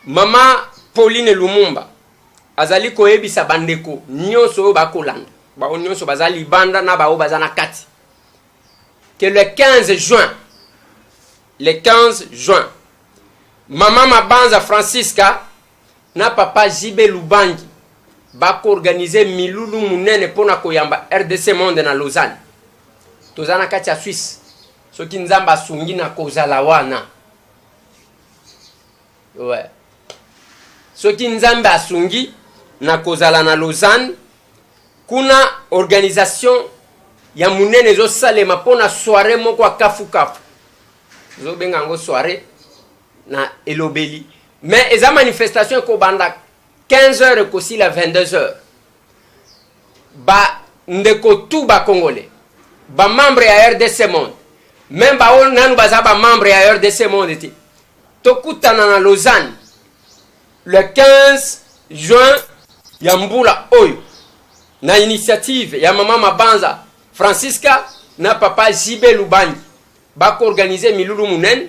Mama Pauline Lumumba azali koyebisa bandeko nyonso oyo bakolanda, baoyo nyonso baza libanda na baoyo baza na kati, que le 15 juin, le 15 juin, Mama Mabanza Francisca na Papa JB Lubangi bakoorganize milulu monene mpo na koyamba RDC Monde na Lausanne. Toza na kati ya Suisse. Soki Nzambe asungi na kozala wana. Ouais. Soki Nzambe asungi na kozala na Lausanne, kuna organisation ya munene ezosalema mpo na soirée moko ya kafukafu. Ozobenga yango soirée na elobeli, mais eza manifestation ekobanda 15 heures ekosila 22 heures. Ba ndeko tout ba congolais, ba membre ya RDC Monde, même ba oyo nanu baza ba membre ya RDC Monde te, tokutana na Lausanne le 15 juin ya mbula oyo na initiative ya mama Mabanza Francisca na papa JB Lubangi. Bakoorganize milulu munene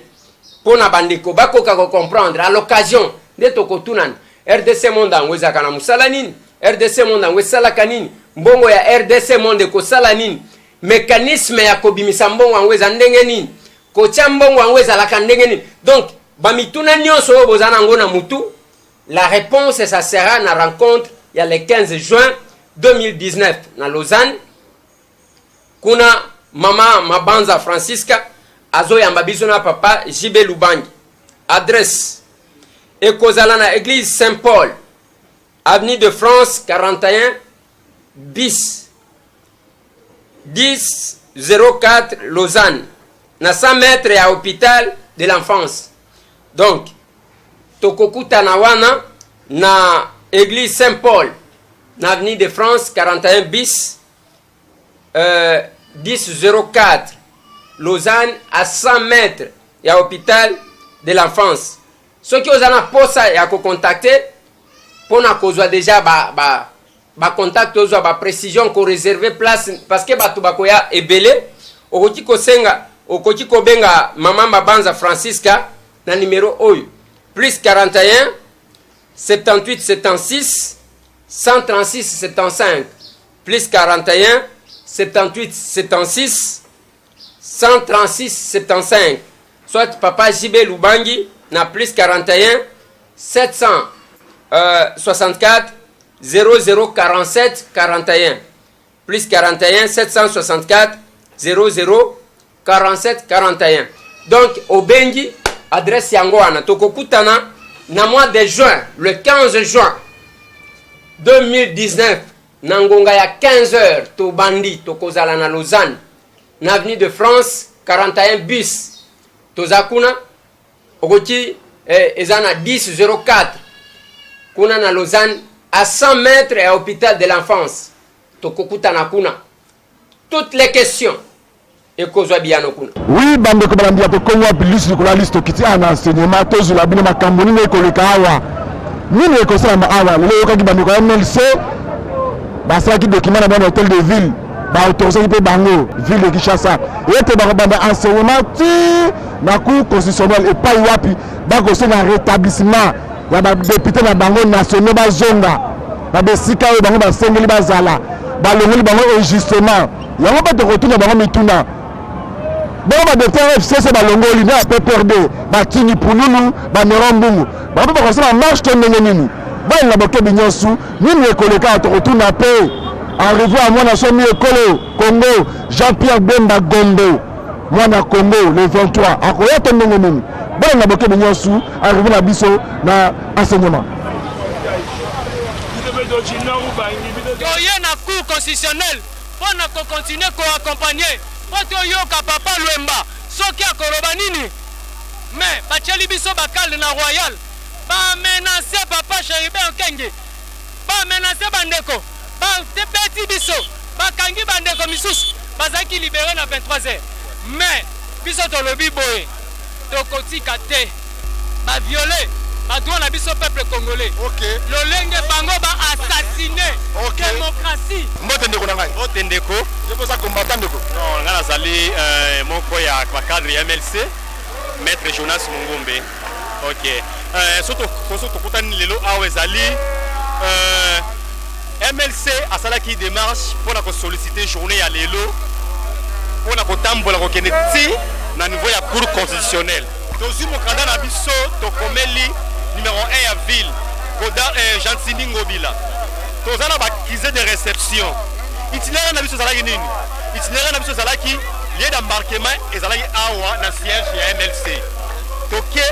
mpo na bandeko bakoka ko comprendre. À l'occasion nde tokotunana RDC Monde yango ezalaka na mosala nini, RDC Monde yango esalaka nini, mbongo ya RDC Monde ekosala nini, mécanisme ya kobimisa mbongo yango eza ndenge nini, kotia mbongo yango ezalaka ndenge nini. Donc bamituna nyonso oyo boza nango na mutu, la réponse ça sera na rencontre ya le 15 juin 2019 na Lausanne. Kuna mama Mabanza Francisca azoyamba biso na papa JB Lubangi. Adresse ekozala na église Saint-Paul, avenue de France 41 bis 10 04 Lausanne, na 100 mètres ya hôpital de l'enfance. Donc tokokutana wana na église Saint-Paul na avenue de France 41 bis 10 04 Lausanne, à 100 mètres ya hôpital de l'enfance. Soki oza na posa ya kocontacte mpona kozwa déjà ba contact, ozwa baprécision, koreserve place, parce que bato bakoya ebele, okoki kosenga, okoki kobenga mama Mabanza Francisca na numéro oyo: plus 41 78 76 136 75, plus 41 78 76 136 75, soit papa JB Lubangi na plus 41 764 00 47 41, plus 41 764 00 47 41. Donc obengi adresse yango wana, tokokutana na mois de juin, le 15 juin 2019, na ngonga ya 15 heures tobandi. Tokozala na Lausanne, na avenue de France 41 bis. Toza kuna, okoki eza na 10 04 kuna na Lausanne, à 100 mètres ya hôpital de l'enfance. Tokokutana kuna, toutes les questions ekozwa biyano kuna. Oui, bandeko balandi ya Tokongo wapi, lisu likolo ya lisu, tokiti awa na enseignement, tozwela bino makambo nini ekoleka awa, nini ekosalama awa lelo. Oyokaki bandeko ya MLC basalaki document na bango na hôtel de ville, baautorisaki mpe bango ville de Kinshasa ete bakobanda enseignement ti na cour constitutionnelle, epai wapi bakosenga rétablissement ya badéputé na bango nationaux, bazonga na besika oyo bango basengeli bazala, balongoli bango injustement. Yango mpe tokotuna bango mituna. Bongo badéputé FCC balongoli na ya PPRD, batini Pululu, banero Mbungu, bango mpe bakosala marche to ndenge nini? Balinga bokebi nyonso, nini ekoleka? Tokotuna mpe arrivée ya mwana somi ekolo Congo, Jean-Pierre Bemba Gombo, mwana Congo, le 23 akoya to ndenge nini? Balinga bokebi nyonso, arrivée na biso na enseignement. Toye na cour constitutionnelle mpo na kocontinue koaccompagne, mpo toyoka papa Lwemba soki akoloba nini. Mais batieli biso bakale na Royal, bamenace papa Chérubin Okenge, bamenace bandeko, babeti biso, bakangi bandeko misusu bazalaki libéré na 23 heures. Mais biso tolobi boye: tokotika te baviole badroit na biso peuple congolais. Lolenge bango baassassine démocratie. Mbote ndeko na ngai. Mbote ndeko. Yo mpoza combattant, ndeko? Non, ngai nazali moko ya bacadre ya MLC, maître Jonas Mungombe. Ok. Euh, soki tokutani lelo awa ezali euh, MLC asalaki démarche mpo na kosollicite journée ya lelo mpo na kotambola kokende ti na niveau ya cour constitutionnelle. Tozwi mokanda na biso tokomeli numero 1 ya ville Godard eh, Gentiny Ngobila. Toza na ba accusé de réception. Itinéraire na biso ezalaki nini? Itinéraire na biso ezalaki lieu d'embarquement ezalaki awa na siège ya MLC. Toke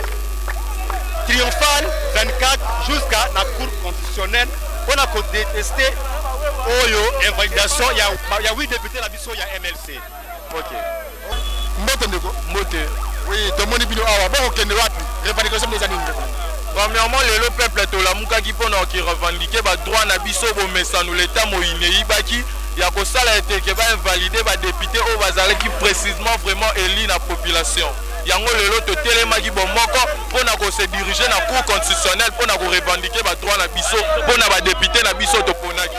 triomphal 24 jusqu'à na cour constitutionnelle mpona kodétester oyo invalidation ya 8 député na biso ya MLC. Ok. Mbote ndeko. Mbote. Oui, tomoni bino awa bokokende wapi? Revendication eza nini, ndeko? Premièrement, lelo peuple tolamukaki mpona korevendiquer badroit na biso. Bomesano leta moyini eyibaki ya kosala eteke bainvalider badéputé oyo bazalaki précisément vraiment élu na population. Yango lelo totelemaki bomoko mpona kose diriger na cour constitutionnelle mpona korevendiquer badroit na biso mpona badéputé na biso toponaki.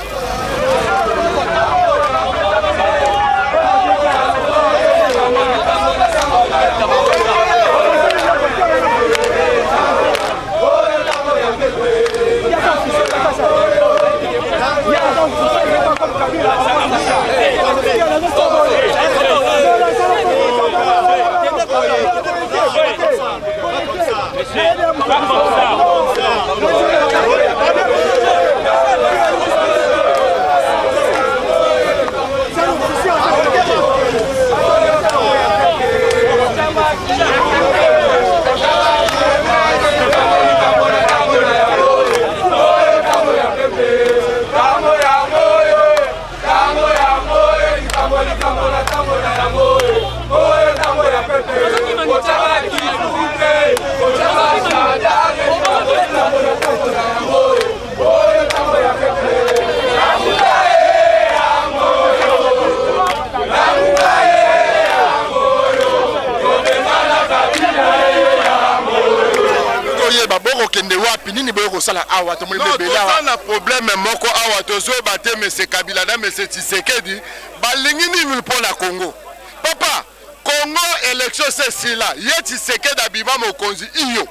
Toyeba bokokende wapi, nini boye kosala awa? Tomoni bebele awa. Toza na problème moko awa, tozoyeba te. Mese Kabila na mese Tshisekedi balingi nini mpo na Congo? Papa, Congo élection se esila, ye Tshisekedi abima mokonzi iyo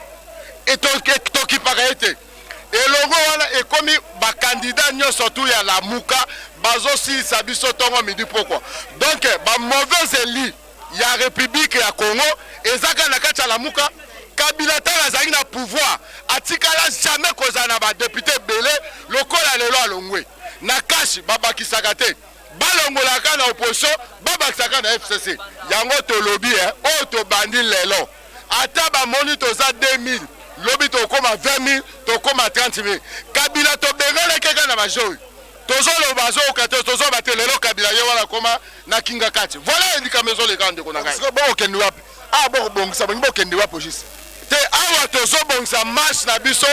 tokipaka ye te. Elongo wana ekomi bakandida nyonso tu ya Lamuka bazosilisa biso ntongo, midi, pokwa. Donc bamauvais élus ya République ya Congo eza kaka na kati ya Lamuka. Kabila ntango azalaki na pouvoir atikala jamais kozala na badéputé ebele lokola lelo. Alongwe na kashi, babakisaka te, balongolaka na opposition, babakisaka na FCC. Yango tolobi oyo tobandi lelo, ata bamoni toza 2000, lobi tokóma 20 000, tokóma 30 000. Kabila tobenganaki kaka na bajeu, tozoloba azoyoka te, tozoloba te. Lelo Kabila ye wana koma na kinga kati. Voilà likambo ezoleka, ndeko na ngai. Bokokende wapi awa? Bokobongisa bongi, bokende wapi juste? Te, awa tozobongisa marche na biso,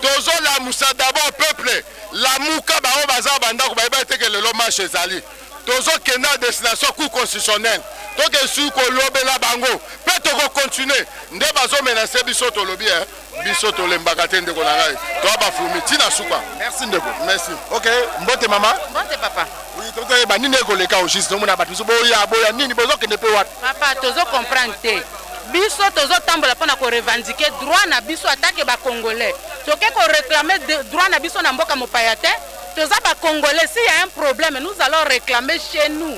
tozolamusa d'abord peuple. Lamuka, bango baza bandako, bayeba teke lelo marche ezali. Tozokende na destination cour constitutionnelle, toke su kolobela bango mpe tokocontinuer nde bazomenacer biso. Tolobi biso tolembaka te, ndeko na ngai, toa bafumi ntina suka. Merci, ndeko. Merci. Ok, mbote mama. Mbote, papa. Oui, totoyeba nini ekoleka au juste. Tomona bato biso boya boya, nini bozokende mpe wapi? Papa, tozocomprendre te. Biso tozotambola mpona korevendiquer droit na biso atake bacongolais. Toke koréclamer droit na biso na mboka mopaya te. Toza bacongolais, s'il y a un problème, nous allons réclamer chez nous.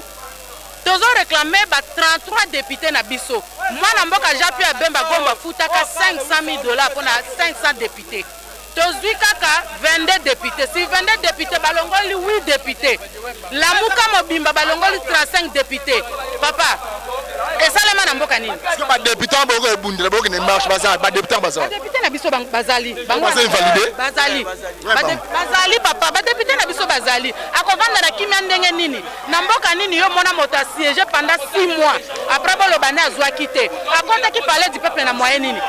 Tozoréclamer ba 33 député na biso. Mwana mboka Jean Pierre Bemba Gombo afutaka 500 000 $ mpona 500 député, tozwi kaka 22 député. Si 22 député, balongoli 8 député. Lamuka mobimba balongoli 35 député. Papa, esalema na mboka nini? Badéputé wana boko ebundela, bokende marche, baza badéputé baza? Badéputé na biso bazali. Baza invalidé? Bazali, bazali papa, badéputé na biso bazali. Akovanda na kimia ndenge nini? Na mboka nini yo mona moto asiége pendant 6 mois, après boloba nde azwaki te? Akotaki palais du peuple na moyen nini?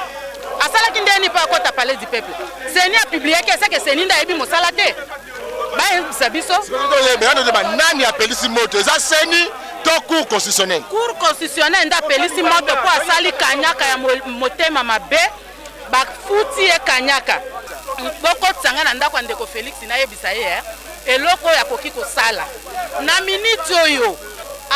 Asalaki ndenge nini mpo akota palais du peuple? CENI apubliaki, eseke CENI nde ayebi mosala te? Bayebisa biso. Toyeba nani apelisi moto, eza CENI to cour constitutionnelle? Cour constitutionnelle nde apelisi moto mpo asali kanyaka ya motema mabe, bafuti ye kanyaka. Bokotisa ngai na ndako ya ndeko Félix, nayebisa ye eloko oyo akoki kosala na miniti oyo.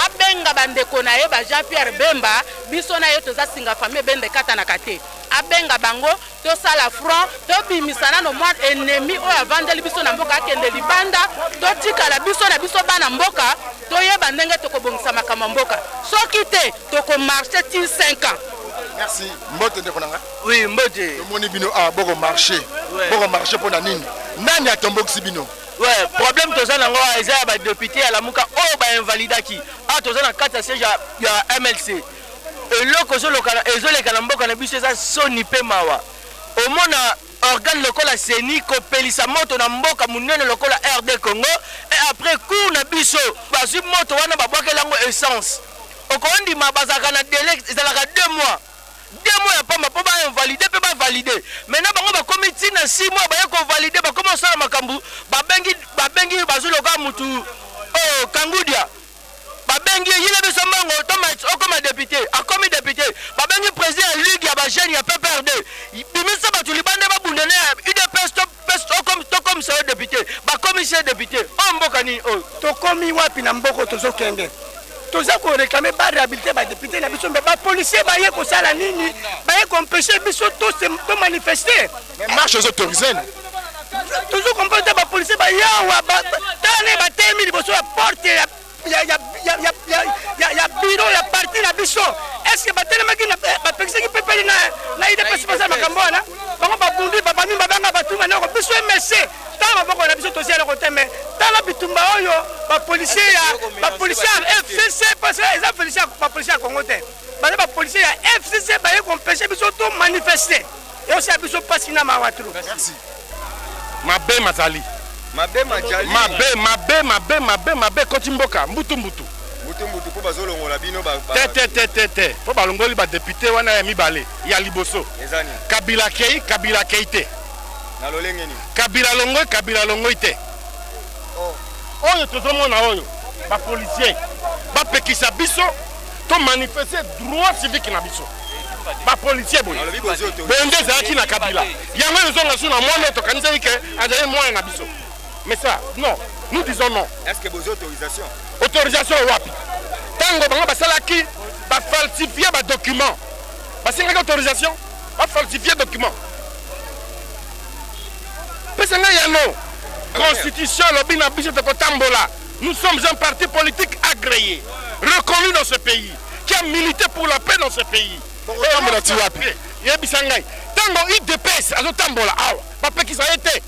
Abenga bandeko na ye ba Jean Pierre Bemba, biso na ye toza singa famille ebenda ekatanaka te. abenga bango tosala front, tobimisa nano mwa ennemi oyo avandeli biso na mboka akende libanda, totikala biso na biso bana mboka, toyeba ndenge tokobongisa makambo ya mboka. Soki te, toko marcher ti 5 ans. Merci. Mbote ndeko na nga. Oui, mbote. Tomoni bino awa boko marcher. Ouais. Boko marcher pona nini? Nani atombokisi bino? Ouais, problème toza nango awa eza ya ba député ya Lamuka oyo ba invalidaki. Awa toza na kati ya siège ya, ya MLC. Eloko ezoleka na mboka na biso eza soni pe mawa. Omona organe lokola CENI kopelisa moto na mboka monene lokola RD Congo et après cour na biso bazwi moto wana babwakeli yango essence. Okondima bazalaka na delai ezalaka 2 mois. 2 mois ya pamba po ba invalider pe ba valider. Maintenant bango bakomi ti na 6 mois baye ko valider bakomi kosala makambo babengi babengi bazwi lokola mutu oyo Kangudia. Babengi ye yile biso mbongo to okoma depute, akomi depute. Babengi president ya ligue ya ba jeunes ya PPRD, bimisa bato libanda babunda na ya UDPS tokomisa yo depute. Bakomisi ye depute. Oyo mboka nini oyo? Tokomi wapi na mboko tozokende? Toza ko reclamer ba rehabiliter ba depute na biso, mais ba policiers baye kosala nini? Baye ko empêcher biso to to manifester. Mais marche ezo autoriser. Tozo comprendre te ba policiers ba yawa ba tala ne ba telemi liboso ya porte ya ya ya ya ya ya ya ya bureau ya parti na biso. Est-ce que batelemaki na bapekisaki pepeli na na UDPS basala makambo wana? Bango babundi babami babanga batuma noko biso MSC tala maboko na biso tosi eloko te, mais tala bitumba oyo ba policiers ya ba policiers ya FCC parce que eza policier ba policiers ya Congo te, baza ba policiers ya FCC baye ko empêcher biso to manifester. Eosala biso pasi na mawa trop. Merci. Mabe mazali. Mabe majali. Mabe mabe mabe mabe mabe ekoti mboka mbutu mbutu. Mbutu mbutu po bazolongola bino ba, ba... Te te te te te po balongoli ba depute wana ya mibale ya liboso. Eza nini? Kabila akei Kabila akei te. Na lolenge nini? Kabila alongoi Kabila alongoi te. Oh. Oyo tozomona oyo ba policiers bapekisa biso to manifester droit civique na biso. Ba policiers boye boye nde ezalaki na Kabila, yango ezonga su na mwana oyo tokanisaki ke azali mwana na biso. Mais ça non, nous disons non. Est-ce que bozwi autorisation? Autorisation wapi? Tango bango basalaki ba falsifier ba documents, basengaki autorisation? Ba falsifier document. Pesa ngai yano. Constitution elobi na biso tokotambola. Nous sommes un parti politique agréé, reconnu dans ce pays, qui a milité pour la paix dans ce pays. Bokotambola ti wapi? Yebisa ngai, tango UDPS azotambola awa, bapekisa ye te.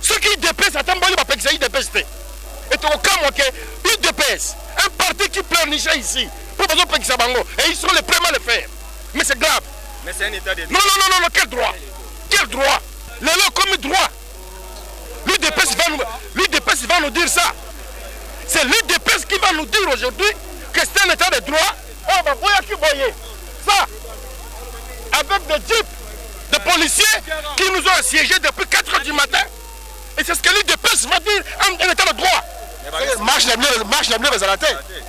Soki UDPS atamboli, bapekisa UDPS te. Et tokokamwa ke UDPS, un parti qui pleurnichait ici, po bazopekisa bango, et ils sont les premiers à le faire. Mais c'est grave. Mais c'est un état de droit. Non, non, non, non, quel droit? Quel droit? Lelo comme droit. L'UDPS va nous, l'UDPS va nous dire ça. C'est l'UDPS qui va nous dire aujourd'hui que c'est un état de droit. Oh, bah, voyez qui voyez. Ça, avec des jeeps de policiers qui nous ont assiégés depuis 4 heures du matin. Et c'est ce que l'UDPS va dire, un état de droit. Marche na bino, marche na bino ezala te.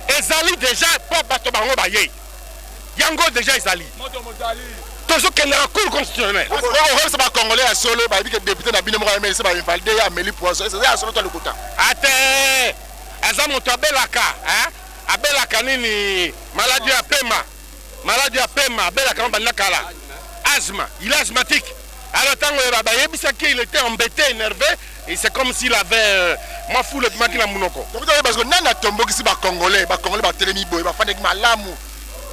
Ezali déjà po bato bango baye. Yango déjà ezali. Tozokende na cour constitutionnelle. Okoyebisa ba congolais ya solo bayebi ke député na bino moko ya MLC ba invalide ye ameli poison. Eza ya solo to lokuta? Ate aza moto abelaka, hein? Abelaka nini? Maladie ya pema. Maladie ya pema abelaka banda kala. Asthme, il est asthmatique. Alors tango bayebisaki il était embêté, énervé et c'est comme s'il avait mwa fulu ebimaki na munoko. Donc toyeba sikoyo nani atombokisi ba congolais, ba congolais batelemi boye bafandaki malamu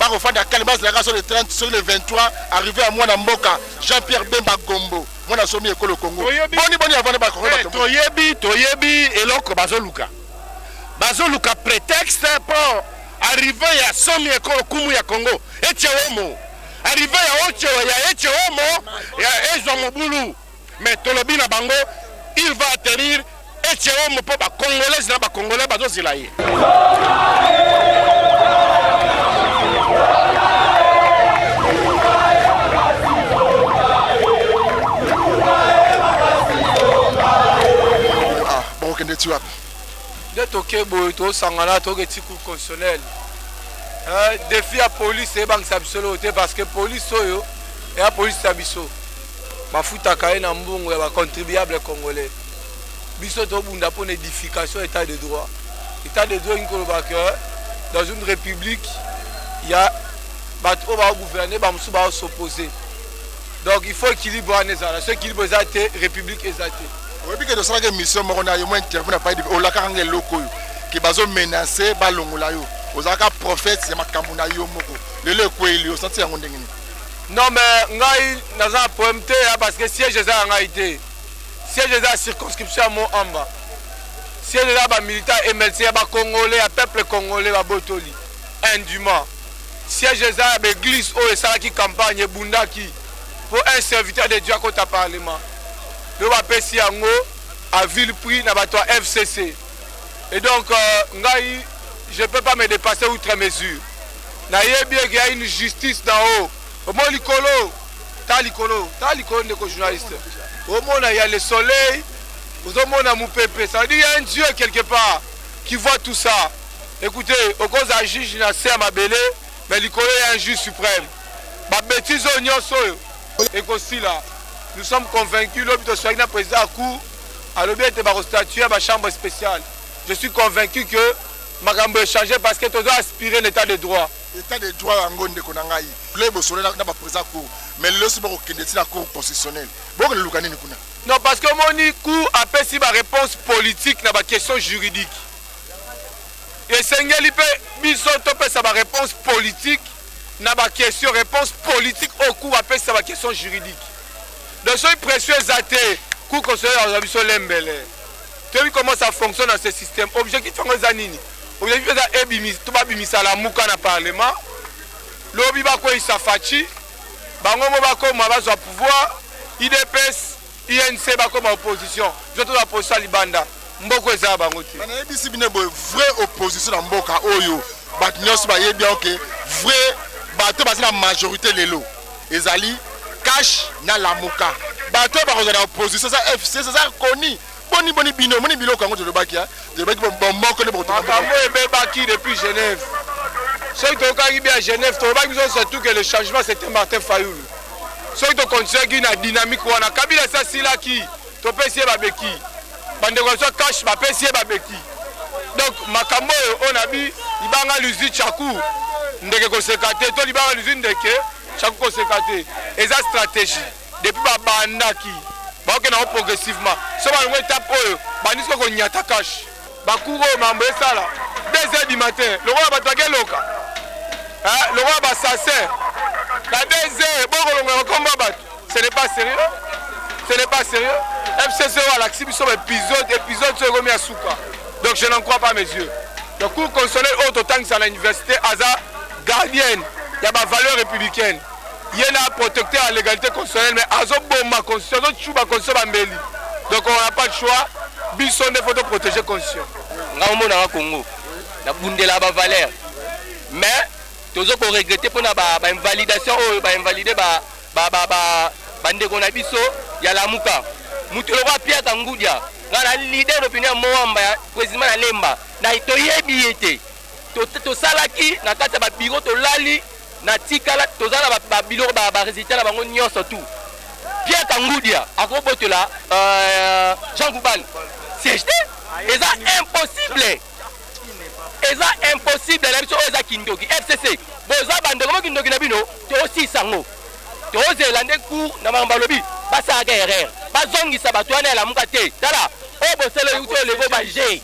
bakofanda kale bazalaka so le 30 soki le 23 arrivé ya mwana mboka Jean-Pierre Bemba Gombo mwana somi ekolo Congo. Boni boni avanda ba congolais batomboki. Toyebi, toyebi eloko bazoluka. Bazoluka prétexte pour arriver ya somi ekolo kumu ya Congo etie omo. Arrivé ya oche ya eche omo ya ezwa mobulu. Mais tolobi na bango il va atterrir eche omo po ba congolais na ba congolais bazozela ye. Ah, bokokende ti wapi? Nde toke boye tosangana toke ti cour constitutionnelle. Eh, défi ya police ebangisa biso eloko te parce que police oyo eya police ya biso, bafutaka ye na mbongo ya ba contribuable congolais. Biso tobunda mpona édification état de droit. État de droit elingi koloba que dans une république ya bato oyo bagouverne, bamosusu baos'oppose. Donc il faut équilibre wana ezala. Soki équilibre eza te, république eza te. Oyebi ke tosalaka émission moko na yo mwa interview na pai, olakaka nga eloko oyo ke bazo menace balongola yo, ozalaka prophète ya makambo na yo moko, lelo ekweyeli yo, osanti yango ndenge nini? Non, mais ngai naza na problème te ya, parce que siège eza ya ngai te. Siège eza ya circonscription ya Mont Amba. Siège eza ya bamilitant ya MLC, ya bacongolais, ya peuple congolais babotoli indûment. Siège eza ya baeglise oyo esalaki campagne, ebundaki mpo un serviteur de Dieu akota parlement. Lelo bapesi yango à vil prix na bato ya FCC. Et donc ngai je peux pas me dépasser outre mesure. Nayebi eke ya une justice d'en haut. Omoni likolo, ta likolo, ta likolo ndeko journaliste. Omona ya le soleil, ozomona mupepe. Ça veut dire il y a un Dieu quelque part qui voit tout ça. Écoutez, okoza juge na se ya mabele, mais likolo ya un juge suprême. Ba bêtises oyo nyonso oyo ekosila. Nous sommes convaincus, lobi tosolaki na président ya cour, alobi ete bakostatuer ba chambre spéciale. Je suis convaincu que makambo echange parce que tozo aspirer l'état de droit. État de droit yango, ndeko na ngai, le bosolo na baprésident cour, mais lelo soki bakokende ti na cour constitutionnelle, bokende luka nini kuna? Non, parce que omoni, cour apesi baréponse politique na baquestion juridique. Esengeli mpe biso topesa baréponse politique na baquestion, réponse politique oyo cour apesi na baquestion juridique. Donc soki pression eza te, cour constitutionnelle azwa biso lembele. Toyebi comment ça fonctionne dans ce système. Objectif yango eza nini? Objectif eza to babimisa Lamuka na parlement, lobi bakweyisa Fatshi, bango mo bakoma bazwa pouvoir, UDPS, UNC bakoma opposition, biso tozwa position ya libanda. Mboka eza ya bango te. Nayebisi bino boye, vraie opposition na mboka oyo, bato nyonso bayebi yango ke vrai bato baza na majorité lelo ezali Cash na Lamuka. Bato oyo bakozala na opposition eza FCC, eza koni boni boni. Bino omoni biloko yango, tolobaki, tolobaki bomoko nde. Makambo ebebaki depuis Genève. Soki toyokaki bien Genève, tolobaki biso surtout que le changement, c'était Martin Fayulu. Soki tokontinuaki na dynamique wana, Kabila esi asilaki, topesi ye babeki, bandeko na biso Cash bapesi ye babeki. Donc makambo oyo oyo nabi libanga luzwi tchaku ndeke koseka te, to libanga luzwi ndeke tchaku koseka te, eza stratégie. Depuis babandaki, bakokende yango progressivement. So balongo étape oyo, bandi siko konyata Cash. Bacour oyo, mambo esala 2 heures du matin lokola bato bakeloka, lokola bassassin na 2 heures bokolongola bakomba bato. Ce n'est pas sérieux, ce n'est pas sérieux. FCC oyo alakisi biso baépisode, épisode so ekomi ya suka. Donc je n'en crois pas mes yeux. Donc cour constitutionnelle oyo totangisa na université aza gardienne ya bavaleur républicaine, ye na protecteur ya légalité constitutionnelle, mais azoboma constitution, azocuba constitution bambeli. Donc on n'a pas de choix, biso nde faut toprotéger constitution. Nga omonaka Congo nabundela bavaleur, mais tozo koregretter mpona bainvalidation oyo bainvalide bandeko na biso ya Lamuka. Moto lokola Pierre Kangudia, nga na leader d'opinion ya Mont Amba, ya président na Lemba na, toyebi ye te. Tosalaki na kati ya babiro, tolali na tikala, toza na babiloko, baresultat na bango nyonso tout. Pierre Kangudia akobotola Jean Goubal siège te, eza impossible, eza impossible na biso. Oyo eza kindoki. FCC, boza bandeko mo kindoki na bino, toosisa yango. Tozela nde cour na makambo alobi, basalaka erreur, bazongisa bato wana ya Lamuka te. Tala oyo bosala euti oyo levo baje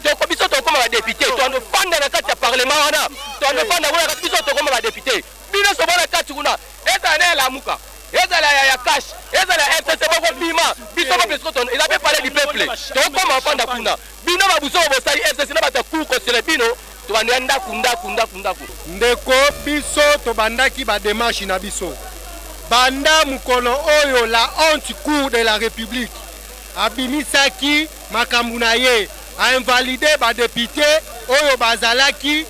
toko biso tokóma badéputé, toando fanda na kati ya parlement wana, toando fanda kuna kati. Biso tokóma badéputé, bino so bona kati kuna, ezala na ya Lamuka, ezala ya Cash, ezala ya FCC, bokobima. Biso peuple siko, eza mpe palais du peuple, tokóma ofanda kuna. Bino babuso bosali FCC na bato ya cour constitutionnelle, bino tobanda ndako, ndako, ndako, ndako. Ndeko, biso tobandaki badémarche na biso banda mokolo oyo la haute cour de la République abimisaki makambo na ye, ainvalide badéputé oyo bazalaki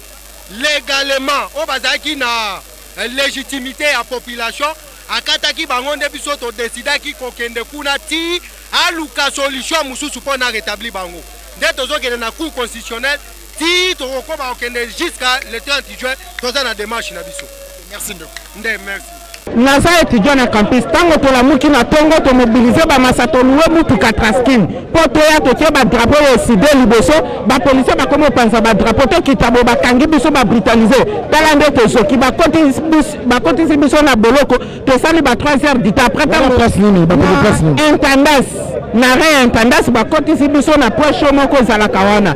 légalement, oyo bazalaki na légitimité ya population, akataki bango. Nde biso todesidaki kokende kuna ti aluka solution mosusu mpo na rétablir bango. Nde tozokende na cour constitutionnelle ti tokokoma kokende jusqu'à le 30 juin. Toza na démarche na biso. Merci, ndeko. Nde merci. Naza etudiant na campus, tango tolamuki na tongo to mobiliser ba masa to louer mutuka traskin po toya totie ba drapeau ya ECIDE liboso, ba policiers bakomi kopanza ba drapeau tokita boye bakangi biso ba brutaliser, tala nde tozoki bakotisi biso na boloko tosali ba 3 heures du temps après tango place nini bakende place nini intendance na arret intendance bakotisi biso na point chaud moko ezalaka wana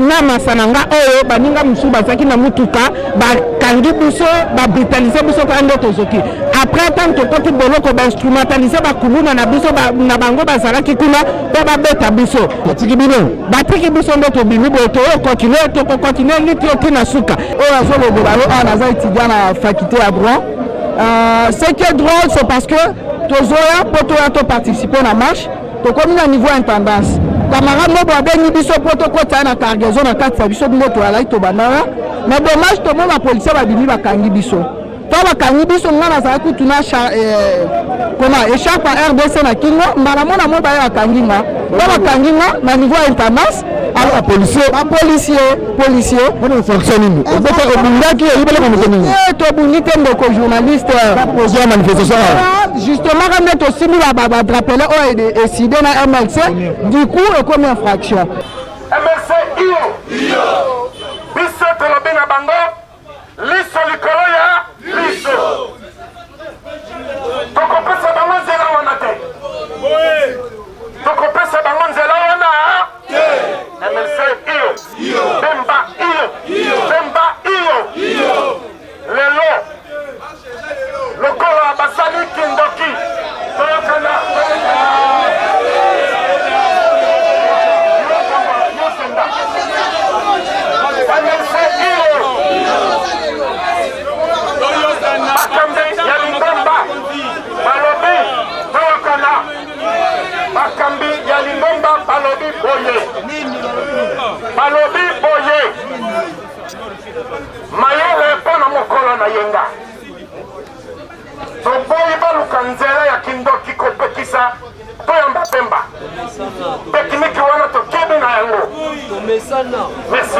na masa na nga oyo baninga mosusu bazalaki na motuka bakangi biso babritalise biso kaka nde tozoki après ntango tokoti boloko bainstrumentalise bakuluna na biso na bango bazalaki kuna mpo babeta biso batiki bino batiki biso nde tobimi boye toyo continue tokokontinue liti oti na suka oyo azolobola yo awa naza étudiant na faculté ya droit euh, ce qui est drôle c'est parce que tozoya mpo toya toparticipe na marche tokomi na niveau intendance camarade mobo abengi biso mpo tokota ye na cargaison na kati ya biso bino toyalaki tobandaka mais dommage tomoni bapolisier babimi bakangi biso to bakangi biso ngai nazalaki kutu na eh, koma echarpe ya rdc na kingo mbala mona moi baye bakangi nga to bakangi nga na niveau ya intendance bapolisier bapolisier policier wana infraction nini obeta obundaki oyibelaka moto nini eh, tobundi te ndeko journaliste ozwa manifestation ah, justement ka nde tosimbi badrapele oyo eside na mlc du coup ekomi infraction mlc iyo biso tolobi na bango liso likolo ya liso tokopesa bango nzela wana te tokopesa bango nzela wana te mlc iyo bemba iyo bemba iyo lelo lokola basali kindoki toyokana Bakambi ya lingomba balobi toyokana. Bakambi ya lingomba balobi boye, balobi boye, mayele mpo na mokolo na yenga. Toboyi baluka nzela ya kindoki kopekisa toyamba pemba. Tekiniki wana tokebi na yango. Merci.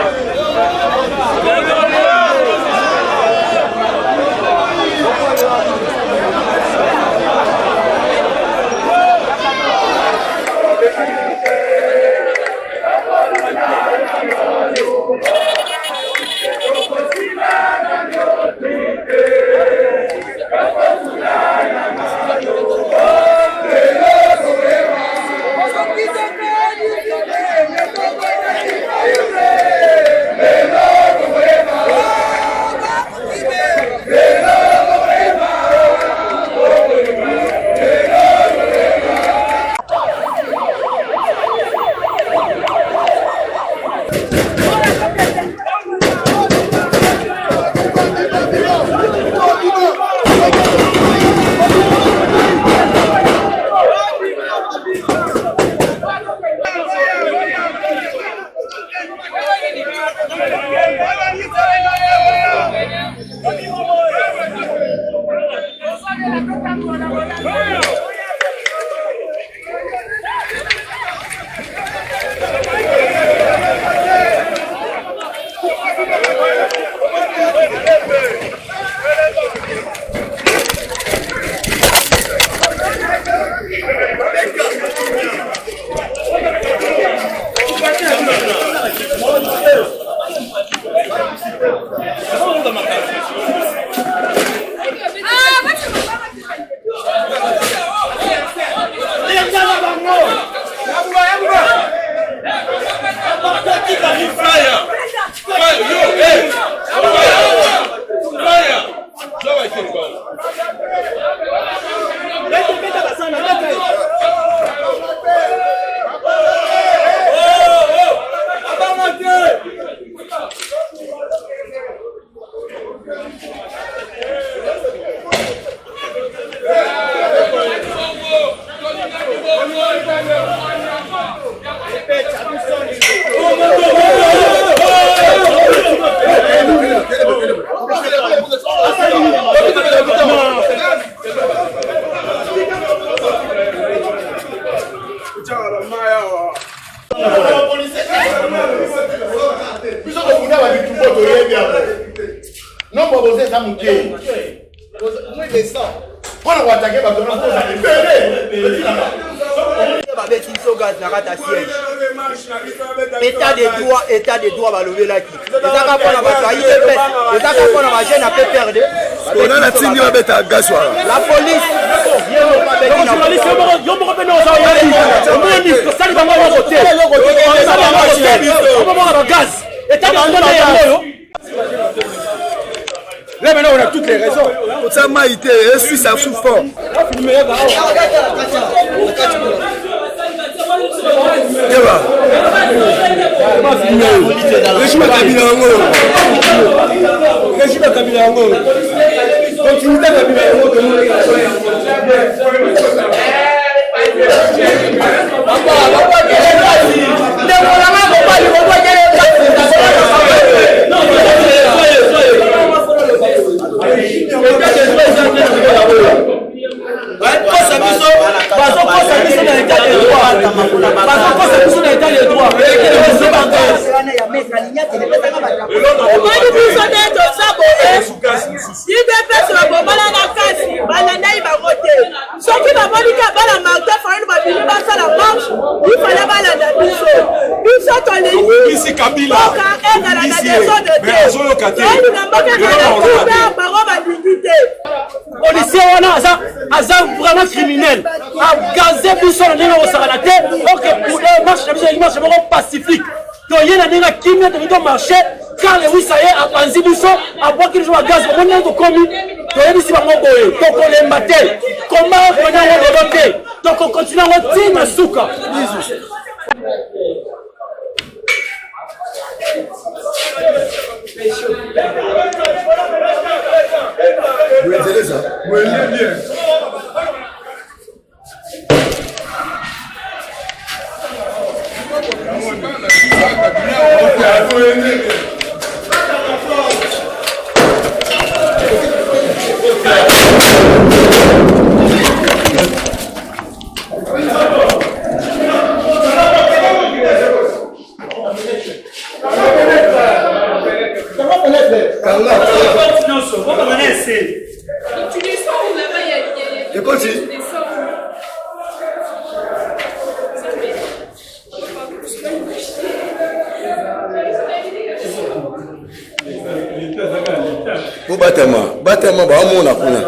Biso tokunda ba bitumba toyebi yango nombre boza eza moke. indécent mpona koatake bato wana kozala ebele. Babeti biso gaz na kati ya siège. État de droit, état de droit balobelaki ezaka mpona bato ya UDPS, ezaka mpona bajeune ya PPRD. Ona natindi babeta gaz wana. La police ye moko abeti na yo moko mpe oza oyebi omoni tosali bango eloko te, tosali bango te, okomona bagaz état de droit nde yango oyo. Là maintenant on a toutes les raisons. Kotia mai te, eswisa sous fort. Keba. Régime ya Kabila yango. Régime ya Kabila yango. Continuité ya Kabila yango. Ndeko nanga mobali kobwakele. Bakosa biso, bazokosa biso na état de droit, bazokosa biso na état de droit. Omoni biso nde toza boye, UDPS babomana na kasi balandaki bango te. Soki bamoni ka bana Martin Fayulu babimi basala marche, ifale balanda biso. Biso tolingi mboka ezala na desordre te, tolinga mboka ezala kimia, bango balingi te. Policier wana aza aza vraiment criminel, agaze biso na ndenge kosakana te. Ok, marche na biso ezali marche moko pacifique, toye na ndenge ya kimia, tolingi tomarche. Karl Lewis aye apanzi biso, abwaki biso bagaz. Omoni ndenge tokomi, toyebisi bango boye, tokolemba te, komba oyo tobandi yango lelo te, tokokontinue yango ti na suka. Ekoti. Bobatama, batama baamona kuna.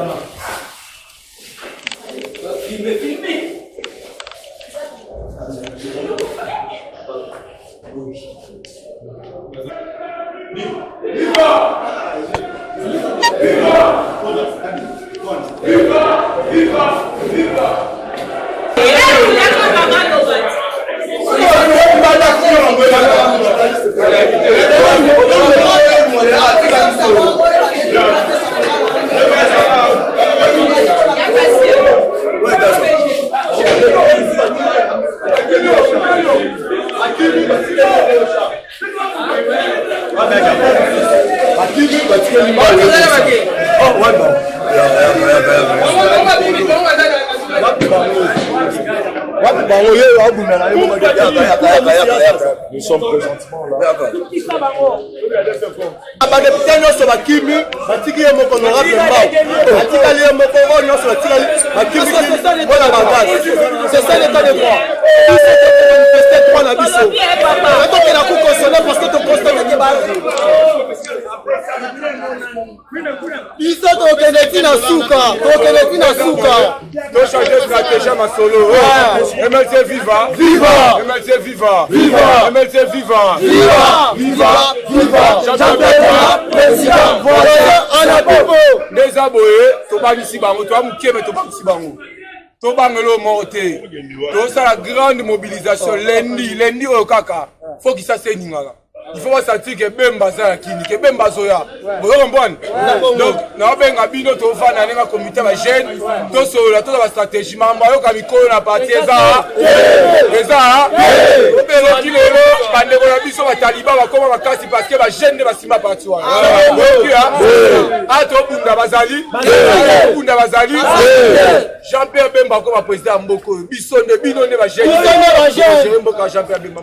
Nous sommes présentement là. Badepute nyonso bakimi, batiki ye moko honorable Mbau, batikali ye moko. Oyo nyonso batikali bakimi mpona bagaz. C'est ça l'état de droit. Biso tokomanifeste droit na biso, tokenda cour constitutionnelle parce que toconstate ke biso tokende ti na suka, tokende ti na suka. Tochange stratégie ya masolo. MLC viva, viva! MLC viva, viva! MLC viva, viva, viva, viva! Jean-Pierre président nde eza boye. Tobangisi bango, toya moke me tobangisi bango, tobangela oyo moko te. Tosala grande mobilisation lundi, lundi oyo kaka fo Kisasa eningaka. Il faut basentir ke Bemba aza na kini, ke Bemba azoya. Bozo comprendre? Donc naobenga bino, tovanda ndenge comité ba jeune, tosolola, toza bastratégie. Makambo ayoka mikolo na parti eza eza obeloki lelo. Bandeko na biso bataliba bakoma makasi parce que bajeune nde basimba parti wana. Oyoki a tobunda, bazali tobunda, bazali Jean Pierre Bemba akoma président ya mboka oyo. Biso nde, bino nde bajeune mboka. Jean Pierre Bemba.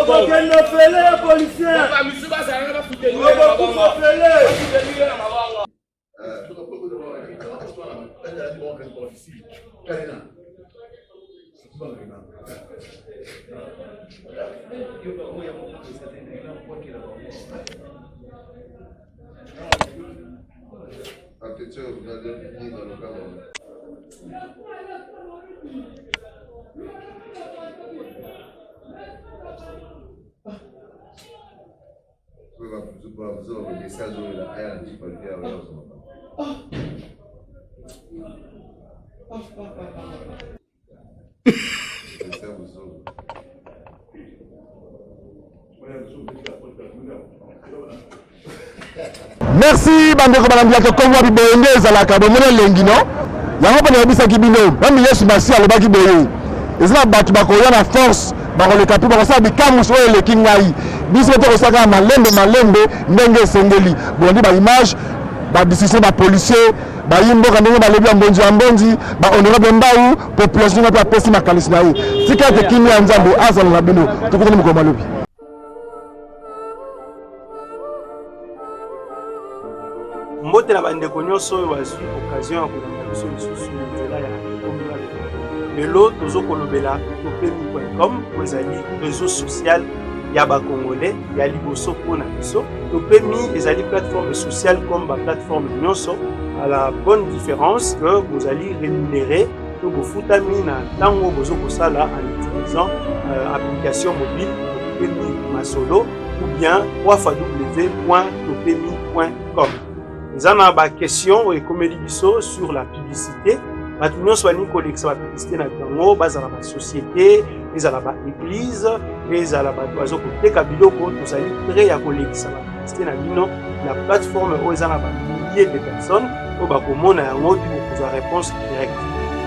Okokende ofele ya policier. Okokufa ofele. Merci bandeko balandi ya tokongo wapi boye nde ezalaka bomoni elengi no yango mpe nayebisaki bino meme Yesu Masiya alobaki boye eza na bato bakoya na force bakoleka mpe bakosala bikamwisi oyo eleki ngai biso mpe tokosala kaka malembe malembe ndenge esengeli bolandi baimage badiscussion bapolicier bayi mboka ndenge balobi ya mbonzi ya mbonzi ba honorable mbau population nga mpe apesi makanisi na ye tika ete kimia ya nzambe azala na bino tokutani mokolo malobi Mbote na bandeko nyonso oyo bazwi occasion ya kolanda biso lisusu na nzela ya ekomi wapi. Lelo tozo kolobela topemi.com oyo ezali réseau social ya ba congolais ya liboso mpo na biso. Topemi ezali plateforme sociale comme ba plateforme nyonso à la bonne différence que bozali rémunéré to bofutami na ntango bozo kosala en utilisant euh, application mobile Topemi Masolo ou bien www.topemi.com. Eza na ba question oyo ekomeli biso sur la publicité. Bato nyonso balingi kolekisa ba publicité na bango, bazala ba société, ezala ba église, ezala bato bazo koteka biloko, tozali prêt ya kolekisa ba publicité na bino na plateforme oyo eza na ba milliers de personnes oyo bakomona yango mpe bokozwa réponse directe.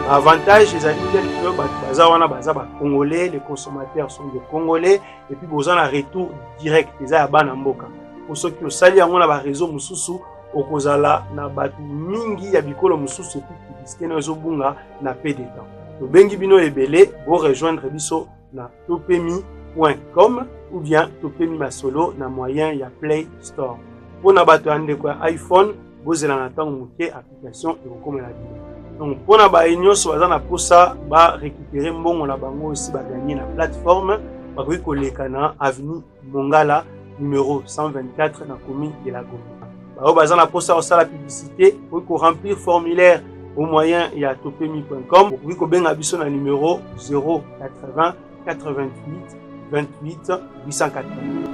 Avantage ezali tel que bato baza wana baza ba congolais, les consommateurs sont des congolais et puis boza na retour direct eza ya bana mboka po soki osali yango na ba réseau mosusu okozala na bato mingi ya bikolo mosusu epuis publicité nayo ezobunga na peu de temps tobengi bino ebele bo rejoindre biso na topemi com ou bien topemi masolo na moyen ya play store mpo na bato ya ndeko ya iphone bozela na ntango moke application ekokomela bino donc mpo na baye nyonso baza na mposa ba récupérer mbongo na bango osi baganye na plateforme bakoki koleka na avenue mongala numero 124 na commune de la gombe baoyo baza na mposa kosala publicité okoki koremplir formulaire au moyen ya topemi.com okoki kobenga biso na numero 080 88 28 880.